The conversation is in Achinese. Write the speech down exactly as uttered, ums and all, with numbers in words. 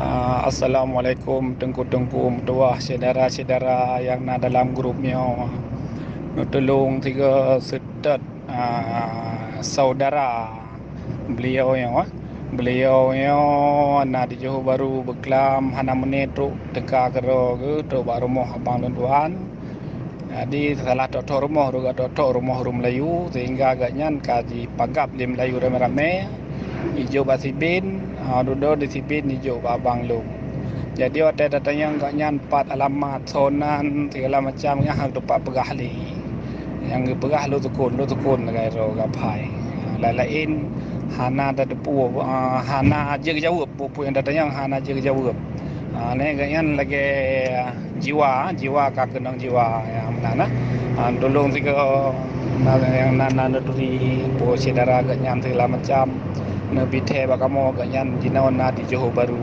Ah, assalamualaikum teungku-teungku meutuwah, syedara-syedara nyang na dalam grup nyoe. Neutulông sigoe seutôt, ah, saudara beliau nyoe. Beliau nyoe na di Johor Bahru beuklam, hana meunit trok teuka keudroe geuh, trok bak rumoh abang lôn tuan. Jadi salah thok-thok rumoh, rot-rot thok-thok rumoh ureuëng Meulayu, sehingga gobnyan ka jipagab lé Meulayu ramé-ramé. Jijok bak Sibin, ha, dudoe di Sibin jijok bak abang lôn. Jadi watée tatanyong gobnyan pat alamat, soe nan, segala macam, nyan hana teumpat peugah lé. Nyang geupeugah lôn sukon, lôn sukon lagée droe geuphai. Ha, laén-laén hana tateupeue, ha, hana jeuet geujaweueb, peue-peue nyang tatanyong hana jeuet geujaweueb. Ha, nyan gobnyan lagée jiwa, jiwa ka keunong jiwa nyang meunan na. Ha, tulông sigoe na nyang na, na neuturi peue syedara gobnyan segala macam. Neubi thée bak kamoe, gobnyan jinoe na di Johor Bahru.